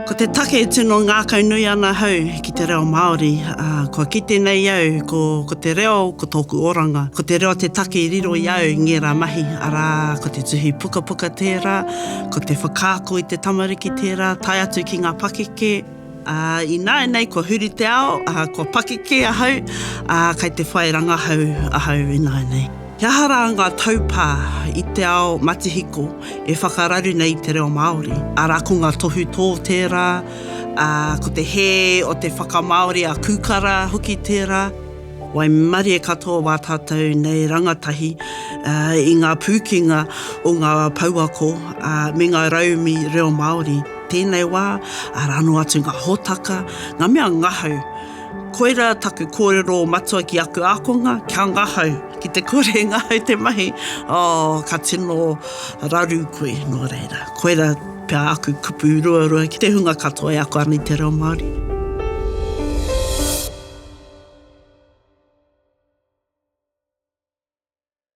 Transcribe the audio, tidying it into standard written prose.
Ko te take e tino ngākaunui ana ahau ki te reo Māori, ā, kua kite nei au ko, ko te reo ko tōku oranga. Ko te reo te take i riro i a au ngērā mahi, arā, ko te tuhi pukapuka tērā, ko te whakaako i te tamariki tērā, tae atu ki ngā pakeke. Ā, ināianei kua huri te ao, ā, kua pakeke ahau, ā, kai te whai rangahau ahau ināianei. He aha rā ngā taupā i te ao matihiko e whakararu nei i te reo Māori? Arā, ko ngā tohutō tērā, ā, ko te hē o te whakamāori a Kūkara hoki tērā. Waimarie katoa wā tātou nei rangatahi i ngā pūkenga o ngā pouako me ngā rauemi reo Māori. Tēnei wā, arā noa atu ngā hōtaka, ngā mea ngahau. Koirā taku kōrero matua ki aku ākonga, kia ngahau. Ki te kore ngahau te mahi, oh, ka tino raru koe, nō reira. Koirā pea aku kupu ruarua ki te hunga katoa e ako ana i te reo Māori.